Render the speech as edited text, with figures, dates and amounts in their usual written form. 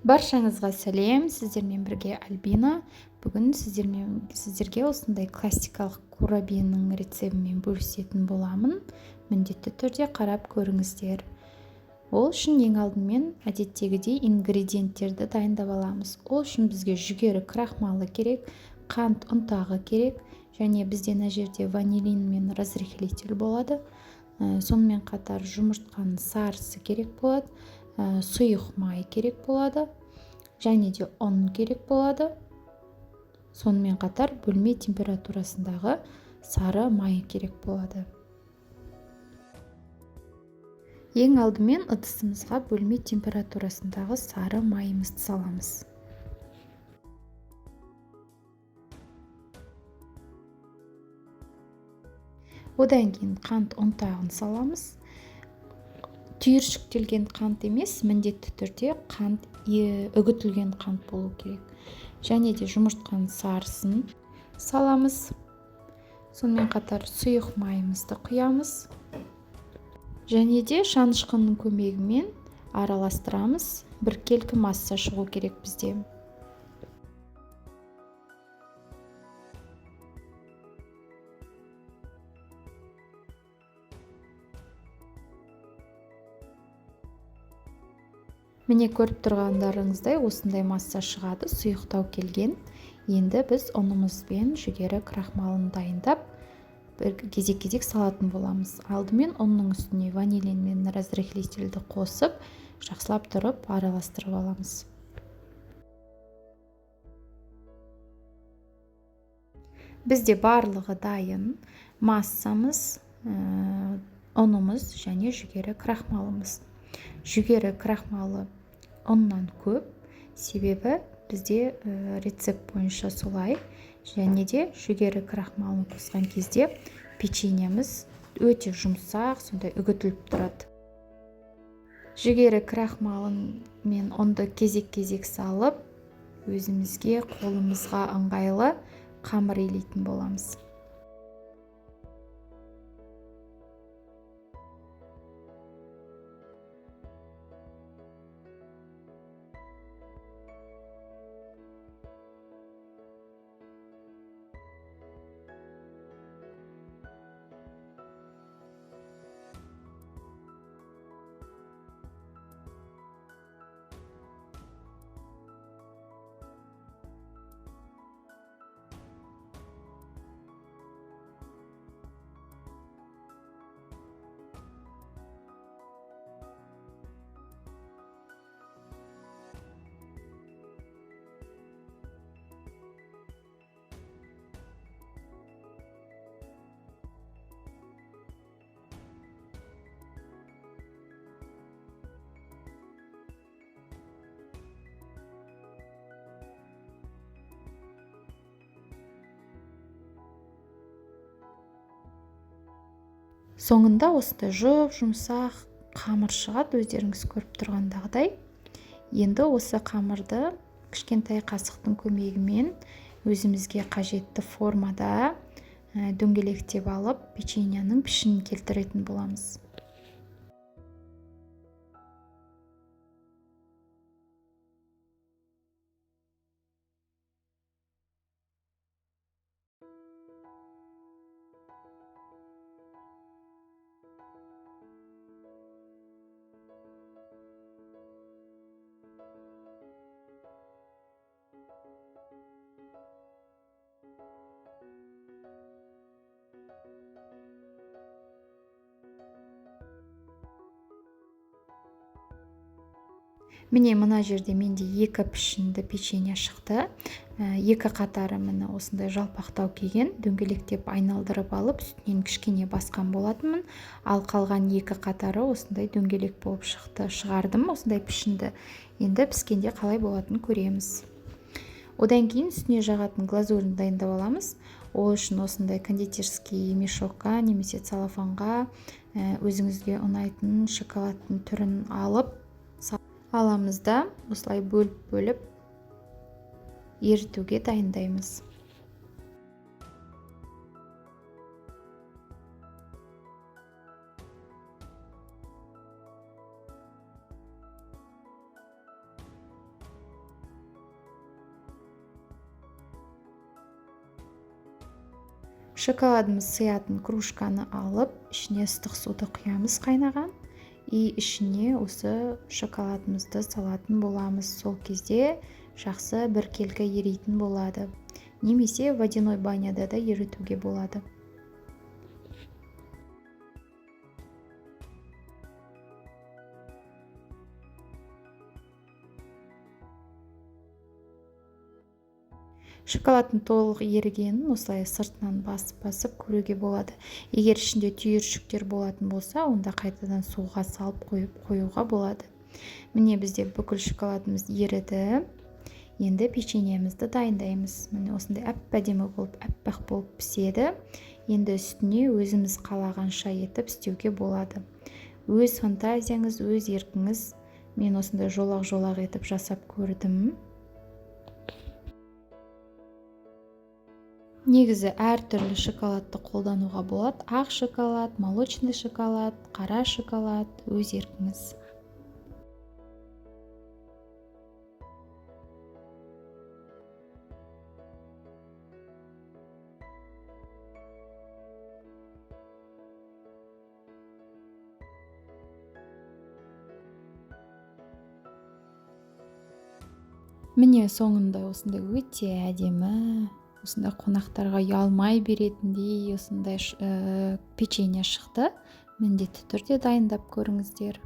Баршаңызға сәлем, сіздермен бірге Альбина. Бүгін сіздерге осындай классикалық курабиенің рецептімен бөлісетін боламын. Міндетті түрде қарап көріңіздер. Ол үшін ең алдымен әдеттегідей ингредиенттерді дайындап аламыз. Ол үшін бізге жүгері крахмалы керек, қант ұнтағы керек, және бізде мына жерде ванилин мен разрыхлитель болады. Сонымен қатар жұмыртқаның сарысы керек болады, сұйық май керек болады, және де ұн керек болады. Сонымен қатар бөлме температурасындағы сары май керек болады. Ең алдымен ыдысымызға бөлме температурасындағы сары майымызды саламыз. Одан кейін қант ұнтағын саламыз. Түйіршіктелген қант емес, міндетті түрде қант, үгітілген қант болу керек. Және де жұмыртқаның сарысын саламыз. Сонымен қатар сұйық майымызды құямыз. Және де шанышқының көмегімен араластырамыз. Біркелкі масса шығу керек бізде. Міне көріп тұрғандарыңыздай осындай масса шығады, сұйықтау келген. Енді біз ұнымызбен жүгері крахмалын дайындап, бір кезек-кезек салатын боламыз. Алдымен ұнның үстіне ванилин мен разрыхлительді қосып, жақсылап тұрып араластырып аламыз. Бізде барлығы дайын. Массамыз, ұнымыз және жүгері крахмалымыз. Жүгері крахмалы ұннан көп, себебі бізде рецепт бойынша солай. Және де жүгері крахмалын қосқан кезде печеньеміз өте жұмсақ, сондай үгітіліп тұрады. Жүгері крахмалын мен ұнды кезек-кезек салып, өзімізге, қолымызға ыңғайлы қамыр илейтін боламыз. Соңында осындай жұп-жұмсақ қамыр шығады, өздеріңіз көріп тұрғандағыдай. Енді осы қамырды кішкентай қасықтың көмегімен өзімізге қажетті формада дөңгелектеп алып, печеньенің пішінін келтіретін боламыз. Міне мына жерде менде екі пішінді печенье шықты. Екі қатары міне осындай жалпақтау келген, дөңгелектеп айналдырып алып, үстінен кішкене басқан болатынмын. Ал қалған екі қатары осындай дөңгелек болып шықты. Шығардым осындай пішінді. Енді піскенде қалай болатынын көреміз. Одан кейін үстіне жағатын глазурін дайындап аламыз. Ол үшін осындай кондитерский мешокқа немесе целлофанға, өзіңізге ұнайтын шоколадтың түрін алып аламыз да, осылай бөліп-бөліп ерітуге дайындаймыз. Шоколадымыз сыятын кружканы алып, ішіне ыстық суды құямыз қайнаған, и ішіне осы шоколадымызды салатын боламыз. Сол кезде жақсы біркелкі ерейтін болады. Немесе водяной баняда да ерітуге болады. Шоколадтың толық ерігенін осылай сыртынан басып-басып көруге болады. Егер ішінде түйіршіктер болатын болса, онда қайтадан суға салып қойып қоюға болады. Міне, бізде бүкіл шоколадымыз еріді. Енді печеньемізді дайындаймыз. Міне, осындай әп-әдемі болып, әппақ болып піседі. Енді үстіне өзіміз қалағанша етіп істеуге болады. Өз фантазияңыз, өз еркіңіз. Мен осындай жолақ-жолақ етіп жасап көрдім. Негізі әртүрлі шоколадты қолдануға болады. Ақ шоколад, молочный шоколад, қара шоколад, өз еркіңіз. Міне, соңында осындай өте әдемі, осындай қонақтарға ұялмай беретіндей осындай печенье шықты. Міндетті түрде дайындап көріңіздер.